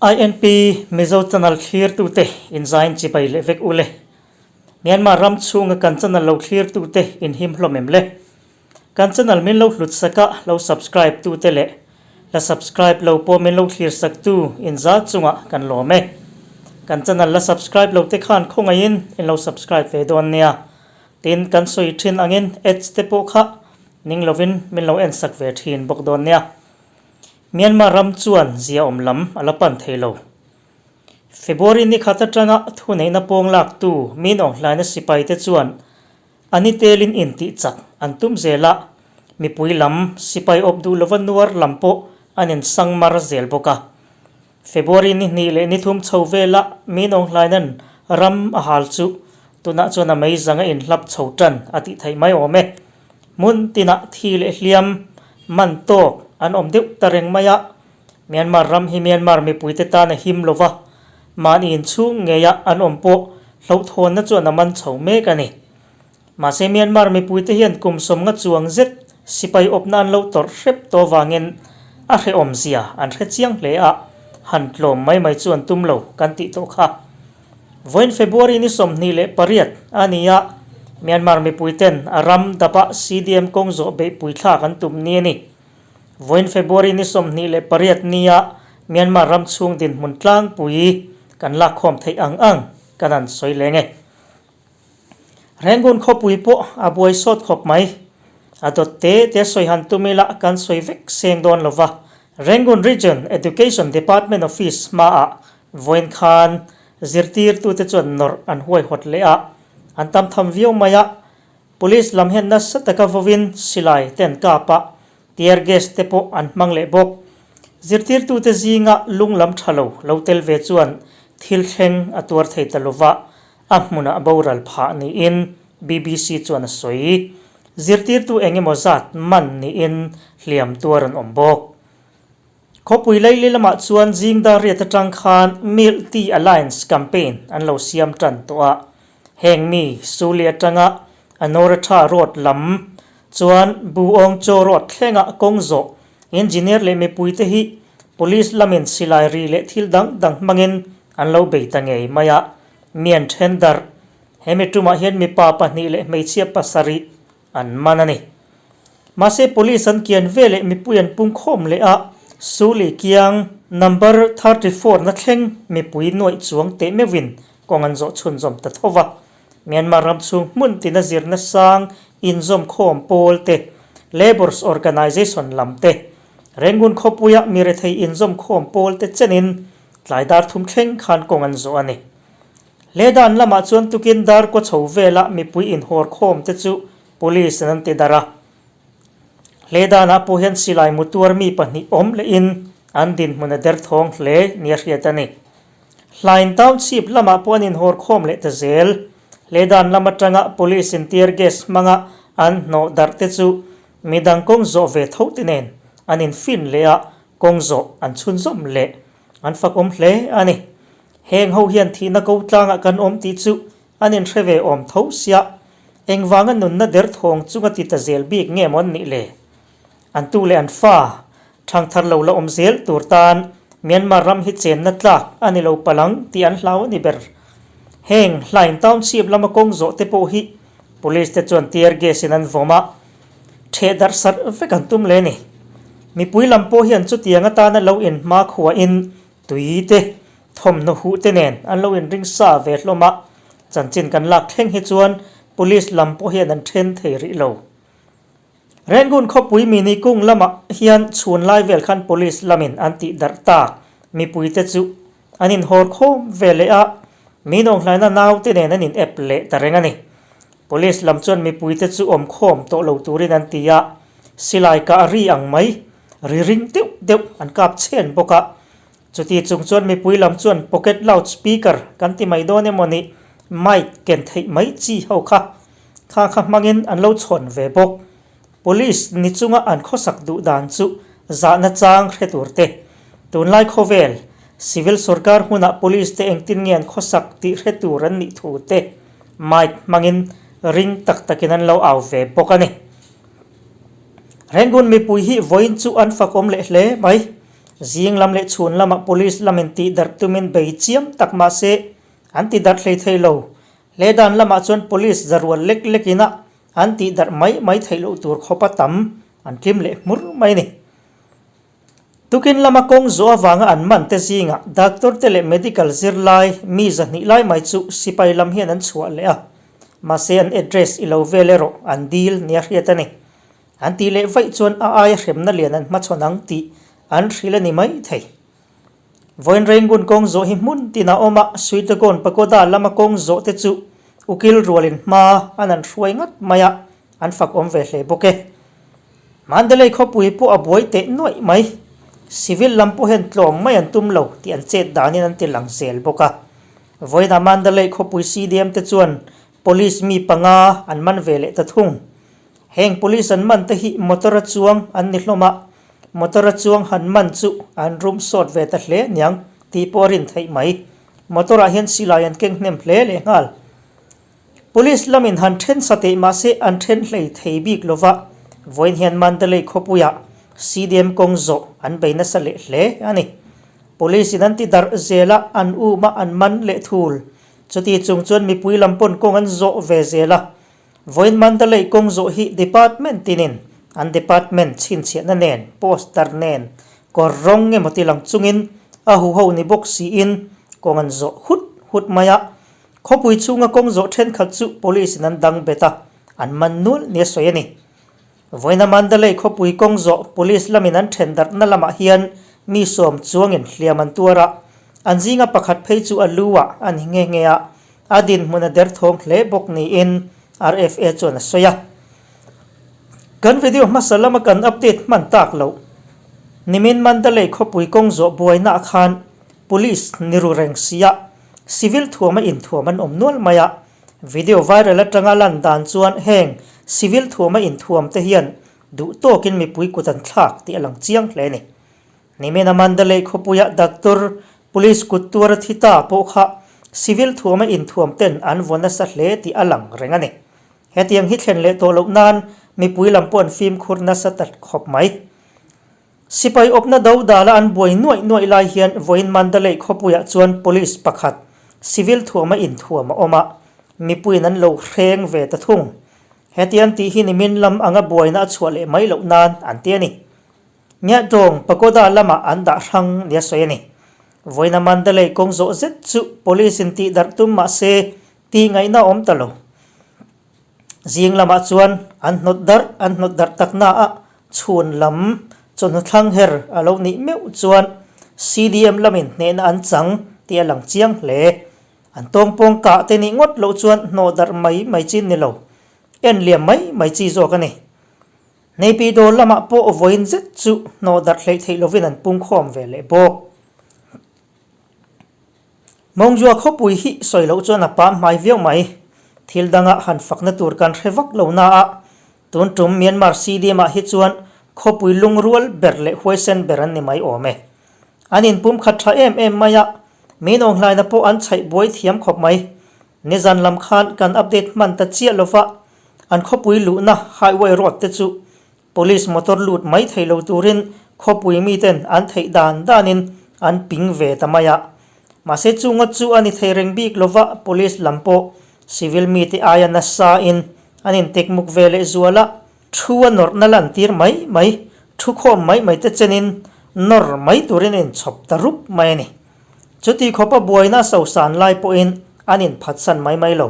INP Mizo channel thlirtute inzain chibai leh vek ule. Myanmar ram chhunga kan channel lo thlirtute inhim hlawm em le? Kan channel min lo hlut sak a, lo subscribe tute leh la subscribe lo pawh min lo thlir sak tu inza chungah kan lawm e. Kan channel la subscribe lo te khan khawngaihin in lo subscribe ve dawn nia. Tin, kan sawi thin angin ads te pawh kha ning lovin min lo en sak ve thin bawk dawn nia. Myanmar ram chuan ziaawm lam a la pan thei lo. February ni khat atanga thuneihna pawng laktu Min Aung Hlaina sipaite chuan a ni telin intih chak an tum zel a, mipui lam sipai awp duh lova nuar lam pawh an insang mar zel bawk a. February ni hnih leh ni thum chho vela Min Aung Hlaina'n ram a hal chu tunah chuan a mei zanga inhlap chho tan a tih theih mai awm e. Hmun tinah thi leh hliam man tawk an awm deuh ta reng mai a, Myanmar ram hi Myanmar mipuite tan a him lo va, mahni inchhung ngeia an awm pawh hlauhthawnna chuan a man chho mek a ni. Mahse Myanmar mipuite hian kum sawmnga chuang zet sipai awpna an lo tawrh hrep tawh avangin a hrehawmzia an hre chiang hle a, han tlawm mai mai chu an tum lo kan tih tawh kha. Vawiin February ni 28 a ni a, Myanmar mipuiten a ram dapa CDM kawng zawh beihpui thlak an tum ni a ni. Vawiin February ni 28 nia Myanmar ram chhung dinhmun tlangpui kan lakkhawm theih ang ang kan han sawi leng e. Rangoon khawpui pawh a buai sawt khawp mai. A dawt te te sawi han tum ila kan sawi vek seng dawn lo va. Rangoon Region Education Department Office hmaah vawiin khan zirtirtute chuan nawrh an huaihawt leh a, an tam tham viau mai a. Police lam hian nasa taka vawin silai te an kap a, tear gas te pawh an hmang leh bawk. Zirtirtute zinga lung lam tha lo lo tel ve chuan thil thleng a tuar thei ta lo va, A hmunah boral phah niin BBC chuan a sawi. Zirtirtu eng emaw zat man niin hliam tuar an awm bawk. Khawpui laili lamah chuan zing dar riat atang khan Milk Tea Alliance campaign an lo siam tan tawh a. Heng mi Suli atanga Anoratha Road lam chuan Bu Awng Chaw Road thlengah kawng zawh engineer leh mipuite hi police lamin silai ri leh thil dang dang hmangin an lo bei ta ngei mai a, mi an then darh. He mi tumah hian mipa pahnih leh hmeichhia pasarih an man a ni. Mahse police an kian ve leh mipui an pung khawm leh a, Suli kiang number 34 na thleng mipui nuaih chuang teh meuhin kawng an zawh chhunzawm ta tho va. Myanmar ram chhung hmun tina zirna sang inzawm khawm pawl te, Labours Organisation lam te, Rangoon khawpuia mi rethei inzawm khawm pawl te chenin Tlai dar thum thleng khan kawng an zawh a ni. Hledan lamah chuan tukin dar kaw chho vela mipui inhawr khawm te chu police an an ti darh a. Hledanah pawh hian silai mu tuar mi pahnih awm lehin an dinhmun a derthawng hle nia hriat a ni. Hlain Township lamah pawh an inhawr khawm leh ta zel. Hledan lam atanga police in tear gas hmanga an hnawh darh te chu midang kawng zawh ve tho te nen an infin leh a, Kawng zawh an chhunzawm leh an fakawm hle a ni. Heng ho hian thihna ko tlangah kan awm tih chu an inhre ve awm tho sia, engvanga nunna derthawng chunga ti ta zel bik nge maw an nih le? An tu leh an fa, thangthar lo la awm zel tur tan Myanmar ram hi chenna tlak a ni lo palang tih an hlau a ni ber. Heng Hlain Township lama kawng zawh te pawh hi Police te chuan tear gas in an vawm a, Ṭheh darh sarh vek an tum le ni. Mipui lam pawh hian chutiang atana lo inhma khuahin tui te, thawmhnaw huh te nen an lo inring sa ve hlawm a, chanchin kan lak thleng hi chuan Police lam pawh hian an then thei rih lo. Rangoon khawpui mini kung lamah hian chhun lai vel khan Police lamin an tih darh tak mipuite chu an inhawr khawm ve leh a, mi nawnghlaina naute nen an in ep leh ta reng a ni. Police lam chuan mipuite chu awm khawm tawh lo turin an ti a, silai kah ri ang mai, ri ring deuh deuh an kap chhen bawk a. Chuti chung chuan mipui lam chuan pocket loud speaker kan ti mai dawn emaw ni, mic ken theih mai chi ho kha kha kha hmangin an lo chhawn ve bawk. Police ni chunga an khawsak duh dan chu zahna chang hre tur te, tunlai khawvel civil sorkar hunah police te engtin nge an khawsak tih hre tur an nih thu te mic hmangin ring tak takin an lo au ve bawk a ni. Rangoon mipui hi vawiin chu an fakawm leh hle mai. Zing lam leh chhun lamah police lamin tihdarh tumin bei chiam tak mah se an tidarh hlei thei lo. Hle dan lamah chuan police zarual lek lek ina an tihdarh mai mai theih loh tur khawpa tam an tlim leh hmur mai a ni. Tukin lama kawng zawh avanga an man te zingah doctor te leh medical zirlai mi 200 lai mai chu sipai lam hian an chhuah leh a, mahse an address i lo vel erawh an dil nia hriat a ni. An tih leh vaih chuan a aia hremna lian an hmachhawn ang tih an hrilh a ni mai thei. Vawiin Rangoon kawng zawh hi hmun tin a awm a, Suitagon Pagoda lama kawng zawh te chu ukil rualin hma an an hruai ngat mai a, an fak awm ve hle bawk e. Mandalay khawpui pawh a buai teh nuaih mai. Civil lam pawh hian tlawm mai an tum lo tih an chet danin an ti lang zel bawk a. Vawiinah Mandalay khawpui CDM te chuan Police mi panga an man ve leh ta thung. Heng police an man te hi motor a chuang an ni hlawm a, motor a chuang han man chu an rum sawt ve ta hle niang tih pawh a rin theih mai. Motor ah hian silai an keng hnem hle leh nghal. Police lamin han then sa teh mahse an then hlei thei bik lova, vawiin hian Mandalay khawpuiah CDM kawng zawh an bei nasa leh hle a ni. Police in an ti darh zel a, an um a, an man leh thul. Chuti chung chuan mipui lam pawn kawng an zawh ve zel a, Vawiin Mandalay kawng zawh hi department tinin an department chhinchhiahna nen, poster nen, kawr rawng emaw ti lang chungin a huho ni bawk siin kawng an zawh hut hut mai a. Khawpui chhunga kawng zawh thenkhat chu police in an dang bet a, an man nual nia sawi a ni. Vawiina Mandalay khawpui kawng zawh police lamin an then darhna lamah hian mi sawm chuangin hliam an tuar a, an zinga pakhat phei chu a lu ah a ni nghe nghe a, A dinhmun a derthawng hle bawk niin RFA chuan a sawi a. Kan video hmasa lama kan update hman tak loh. Nimin Mandalay khawpui kawng zawh buainaah khan Police ni ru reng sia civil thuama inthuam an awm nual mai a. Video viral atanga lan dan chuan heng civil thuama inthuam te hian duh tawkin mipui kut an thlak tih a lang chiang hle a ni. Nimina Mandalay khawpuia doctor, police kut tuar a thi ta pawh kha civil thuama inthuam ten an vaw nasa hle tih a lang reng a ni. Hetiang hi thlen leh tawh loh nan mipui lam pawh an fimkhur nasa ta khawp mai. Sipai awpna do dala an buai nuaih nuaih lai hian vawiin Mandalay khawpuiah chuan police pakhat civil thuama inthuam a awm a, mipuiin an lo hreng ve ta thung. Hetiang tih hi nimin lam anga buaina a chhuah leh mai loh nan an ti a ni. Ngiahtawng Pagoda lamah an dah hrang nia sawi a ni. Vawiina Mandalay kawng zawh zet chu Police in tih darh tum mah se tih ngaihna a awm ta lo. Zing lamah chuan an hnawt darh an hnawt darh tak na a chhun lam chawhnu thlang her a lo nih meuh chuan CDM lamin hnehna an chang tih a lang chiang hle. An tawngpawng kah te nih ngawt loh chuan hnawh darh mai mai chi ni lo. En liam mai mai chi zawk a ni. Neipi dawr lamah pawh vawiin zet chu hnawh darh hleih theih lovin an pungkhawm ve leh bawk. Mawngzua khawpui hi sawi loh chuan a pam hmai viau mai. Thil danga han fakna tur kan hre vak lo na a, tun tum Myanmar CDM ah hi chuan khawpui lungrual ber leh huaisen ber an ni mai awm e. An inpum khat tha em em mai a, min awnghlaina pawh an chhaih buai thiam khawp mai. Nizan lam khan kan update hman ta chiah lova, an khawpui luhna highway road te chu police motor lut mai thei lo turin khawpui miten an theih dan danin an ping ve ta mai a. Mahse chunga chu a ni thei reng bik lova police lam pawh civil mite aia nasa in an intekmuk ve leh zual a, thu a nawrhna lantir mai mai, thu khawm mai mai te chenin nawr mai turin a inchhawp ta rup mai a ni. Chuti khawpa buaina a sosan lai pawhin an inphatsan mai mai lo.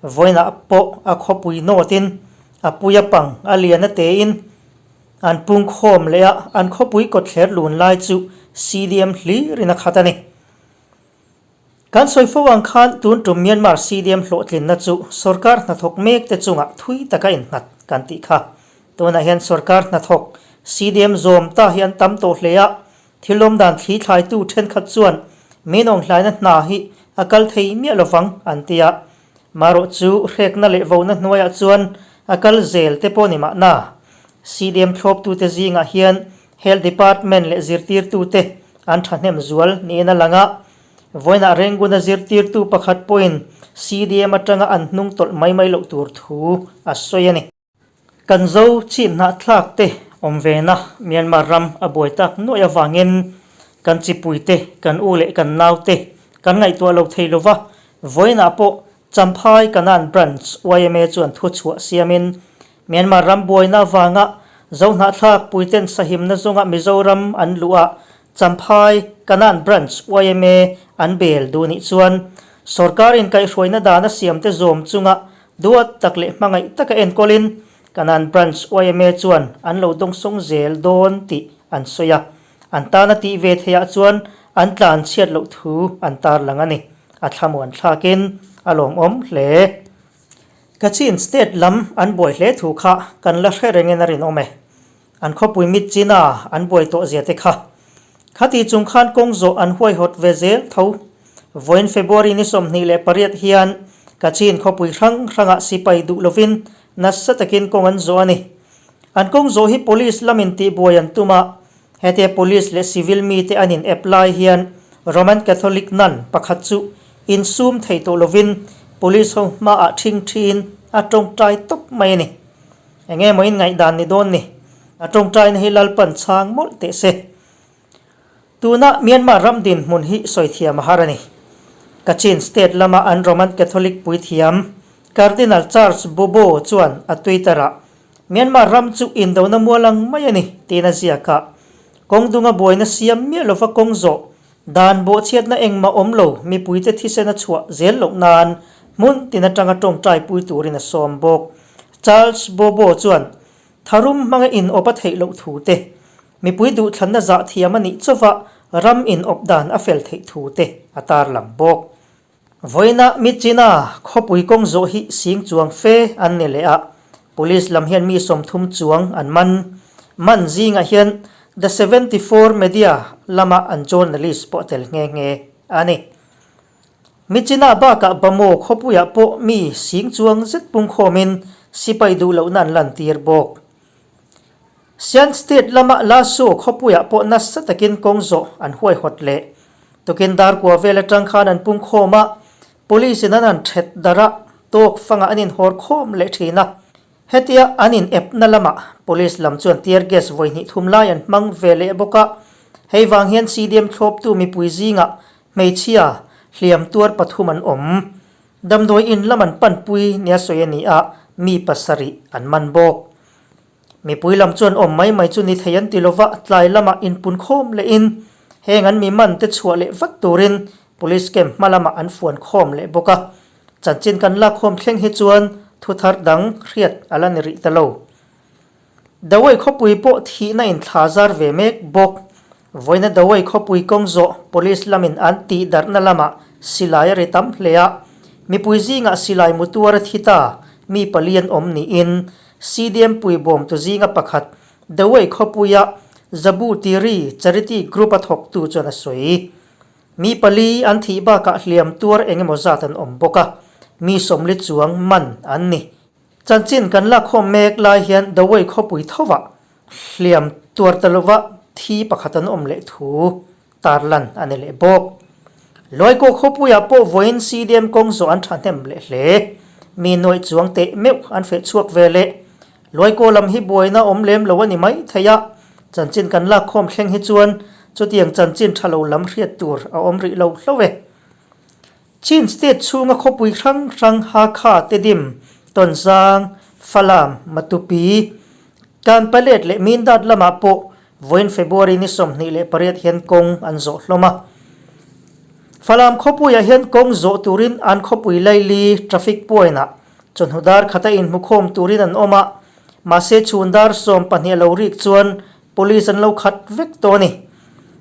Vawiinah pawh a khawpui nawtin a pui a pang a lian a tein an pungkhawm leh a, an khawpui kawtthler lun lai chu CDM hlirin a khat a ni. Kan sawi fo ang khan tun tum Myanmar CDM hlawhtlinna chu sorkar hnathawk mek te chungah thui taka innghat kan tih kha. Tunah hian sorkar hnathawk CDM zawm ta hi an tam tawh hle a, Thil awmdan thli thlaitu thenkhat chuan min awnghlaina hna hi a kal thei miah lovang an ti a, marawh chu hrekna leh vona hnuaiah chuan a kal zel te pawh ni mahna. CDM thlawptute zingah hian Health Department leh zirtirtute an thahnem zual niin a lang a, vawiinah Renguna zirtirtu pakhat pawhin CDM atanga an hnung tawlh mai mai loh tur thu a sawi a ni. Kan zo chhip hnahthlak te awm ve na Myanmar ram a buai tak nuaih avangin. Kan chipuite, kan u leh kan naute kan ngaihtuah lo thei lova, vawiinah pawh Champhai Kanan Branch yma chuan thuchhuah siamin Myanmar ram buaina avanga Zohnahthlak puiten sahimna zawnga Mizoram an luh ah Champhai Kanan Branch yma an bel duh nih chuan sorkar inkaihhruaina dana siamte zawm chunga duat tak leh hmangaih taka enkawlin Kanan Branch yma chuan an lo dawngsawng zel dawn tih an sawi a. An tana tih ve theihah chuan an tlan chhiat loh thu an tarlang a ni. A thlamuan thlakin a lawmawm hle. Kachin State lam an buai hle thu kha kan la hre rengin a rinawm e. An khawpui mit china an buai tawh zia te kha. Khati chung khan kawng zawh an huaihawt ve zel tho. Vawiin February ni 28 hian Kachin khawpui hrang hrangah sipai duh lovin nasa takin kawng an zawh a ni. An kawng zawh hi police lamin tihbuai an tum a, hetia police leh civil mite an in ep lai hian Roman Catholic nun pakhat chu insum thei tawh lovin police ho hmaah ṭhing ṭhiin a ṭawngṭai tawp mai a ni. Eng emaw in ngaihdan ni dawn ni? A ṭawngṭaina hi Lalpan chhang mawlh teh se. Tuna Myanmar ram dinhmun hi sawi thiam a har a ni. Kachin state lama an Roman Catholic puithiam Cardinal Charles Bobo chuan a Twitter-ah Myanmar ram chu indona mual ang mai a ni tiin a ziak a. Kawng dunga buaina siam miah lova kawng zawh dan bawhchhiatna engmah awm lo mipuite thisen a chhuah zel loh nan hmun tin atanga tawngtai pui turin a sawm bawk. Charles Bobo chuan tharum hmanga inawp a theih loh thu te, Mipui duhthlanna zah thiam a nih chauva ram inawp dan a fel theih thu te a tarlang bawk. Vawiina Myitkyina khawpui kawng zawh hi sing chuang fe an ni leh a, Police lam hian mi 30 chuang an man. Man zingah hian The 74 Media lama an journalist pawh a tel nghe nghe a ni. Myitkyina bakah Bamaw khawpuiah pawh mi sing chuang zet pungkhawmin sipai duh lohna an lantir bawk. Shan State lama Laso khawpuiah pawh nasa takin kawng zawh an huaihawt leh. Tukin darkua vel atang khan an pung khawm a, Police in an han thet darh a, tawk fangah an inhawr khawm leh thin a. Hetia an in epna lamah Police lam chuan tear gas vawi hnih thum lai an hmang ve leh bawk a, hei vang hian CDM thlawptu mipui zingah hmeichhia hliam tuar pathum an awm. Damdawi in lam an panpui nia sawi a ni a, mi pasarih an man bawk. Mipui lam chuan awm mai mai chu ni thei an ti lova, tlai lamah inpun khawm lehin heng an mi man te chhuah leh vat turin Police camp hma lamah an fuan khawm leh bawk a. Chanchin kan lak khawm thleng hi chuan thu thar dang hriat a la ni rih ta lo. Dawei khawpui pawh thihna in thla zar ve mek bawk. Vawiina Dawei khawpui kawng zawh Police lamin an tih darhna lamah silai a ri tam hle a, mipui zingah silai mu tuar a thi ta mi pali an awm niin CDM puibawmtu zinga pakhat Dawei khawpuia Zabu Tiri Charity Group a thawktu chuan a sawi. Mi pali an thih bakah hliam tuar eng emaw zat an awm bawk a, mi 40 chuang man an ni. Chanchin kan lakkhawm mek lai hian Dawei khawpui thovah hliam tuar ta lova thi pakhat an awm leh thu tarlan a ni leh bawk. Luaikaw khawpuiah pawh vawiin CDM kawng zawh an thahnem leh hle. Mi nuaih chuang teh meuh an feh chhuak ve leh. Luaikaw lam hi buaina awm lem lo a ni mai thei a, chanchin kan lakkhawm thleng hi chuan chutiang chanchin tha lo lam hriat tur a awm rih lo hlo e. Chin State chhunga khawpui hrang hrang Hakha, Tedim, Tonzang, Falam, Matupi, Kanpalet leh Mindat lamah pawh vawiin February ni 28 hian kawng an zawh hlawm a. Falam khawpuiah hian kawng zawh turin an khawpui laili traffic point-ah chawhnu dar khata inhmukhawm turin an awm a, mahse chhun dar 12 a lo rik chuan Police an lo khat vek tawh a ni.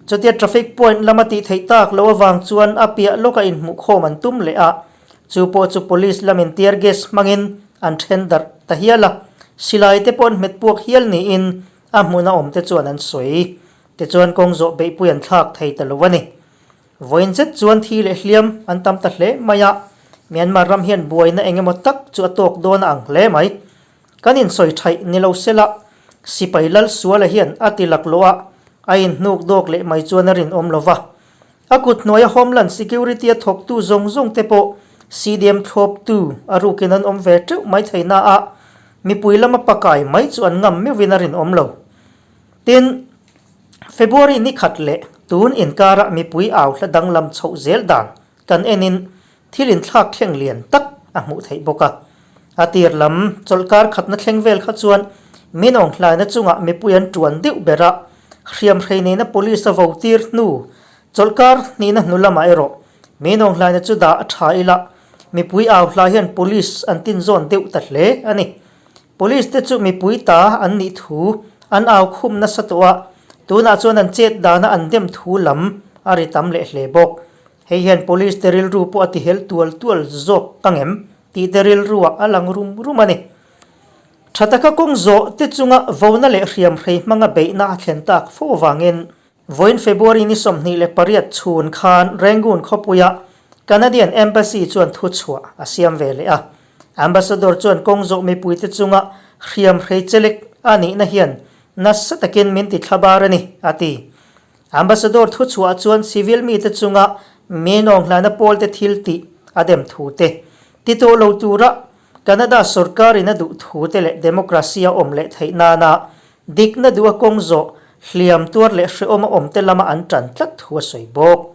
Chutia traffic point lama tih theih tak loh avang chuan a piah lawka inhmuhkhawm an tum leh a, chu pawh chu police lamin tear gas hmangin an then darh ta hial a, silai te pawh an hmet puak hial niin a hmuna awm te chuan an sawi. Tichuan kawng zawh beihpui an thlak thei ta lo a ni. Vawiin zet chuan thi leh hliam an tam ta hle mai a, Myanmar ram hian buaina eng emaw tak chu a tawk dawn a ang hle mai. Kan insawi thaih ni lo sela, sipai lal suala hian a ti laklawh a, a inhnuk dawk leh mai chuan a rinawm lo va. A kut hnuaia Homeland Security a thawktu zawng zawng te pawh CDM thlawptu a rukin an awm ve teuh mai thei na a, mipui lama pakai mai chu an ngam meuhin a rinawm lo. Tin, February ni khat leh tun inkara mipui au hla danglam chhoh zel dan kan enin thil inthlak thleng lian tak a hmuh theih bawk a. A tir lam chawlhkar khatna thleng vel kha chuan min awng hlaina chungah mipui an tuan deuh ber a, hriamhrei neina police a vo tir hnu chawlhkar hnihna hnu lamah erawh min awng hlaina chu dah a tha ila mipui au hla hian police an tinzawn deuh ta hle a ni. Police te chu mipui ta an nih thu an au khum nasa tawh a, tunah chuan an chet dana an dem thu lam a ri tam leh hle bawk. Hei hian police te rilru pawh a ti hel tual tual zawk ka ngem tih te rilruah a lang rum rum a ni. Tha taka kawng zawh te chunga vona leh hriamhrei hmanga beihna a thlen tak fo avangin vawiin February ni 28 chhun khan Rangoon khawpuia Canadian Embassy chuan thuchhuah a siam ve leh a. Ambassador chuan kawng zawh mipuite chunga hriamhrei chelek a nihna hian nasa takin min ti thlabar a ni, a ti. Ambassador thuchhuah chuan civil mite chunga Menawng hlana pawlte thil tih a dem thu te, ti tawh lo tura Canada sorkarin a duh thu te leh democracy a awm leh theih nana dikna duh a kawng zawh hliam tuar leh hrehawm a awm te lama an tan tlat thu a sawi bawk.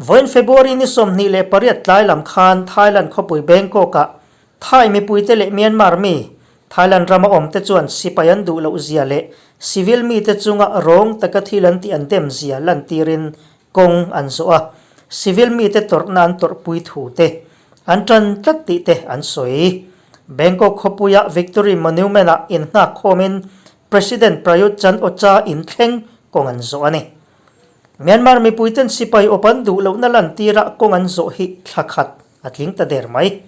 Vawiin February ni 28 tlai lam khan Thailand khawpui Bangkok-ah Thai mipuite leh Myanmar mi Thailand rama awmte chuan sipai an duh loh zia leh civil mite chunga rawng taka thil an tih an dem zia lantirin kawng an zawh a, civil mite tawrhna an tawrhpui thu te an tan tlat tih te an sawi. Bangkok khawpuia Victory Monument-ah innghak khawmin President Prayut Chan-o-cha inthleng kawng an zawh a ni. Myanmar mipuiten sipai awp an duh lohna lantira kawng an zawh hi thla khat a tling ta der mai.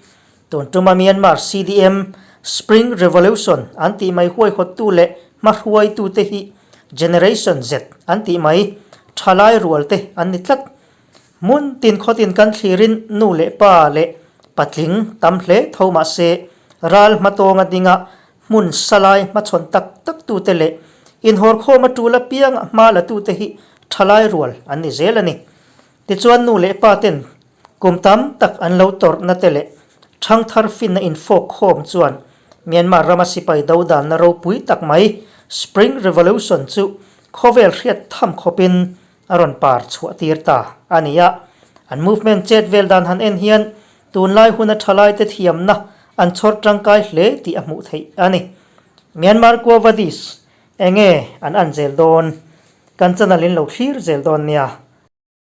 Tun tuma Myanmar CDM, Spring Revolution, an tih mai huaihawttu leh hmahruaitute hi Generation Z an tih mai thalai rualte an ni tlat. Hmun tin khawtin kan thlirin nu leh pa leh patling tam hle tho mah se ral hmatawnga dinga hmun salai hmachhawn tak tak tute leh inhawrkhawm a tul apianga hma la tute hi thalai rual an ni zel a ni. Tichuan nu leh pa ten kum tam tak an lo tawrhna te leh thangthar finna infawk khawm chuan Myanmar rama sipai do danna ropui tak mai Spring Revolution chu khawvel hriat tham khawpin a rawn par chhuah tir ta a ni a. An movement chet vel dan han en hian tunlai huna thalaite thiamna an chhawr tangkai hle tih a hmuh theih a ni. Myanmar Quo Vadis enge an an zel dawn? Kan channel in lo thlir zel dawn nia.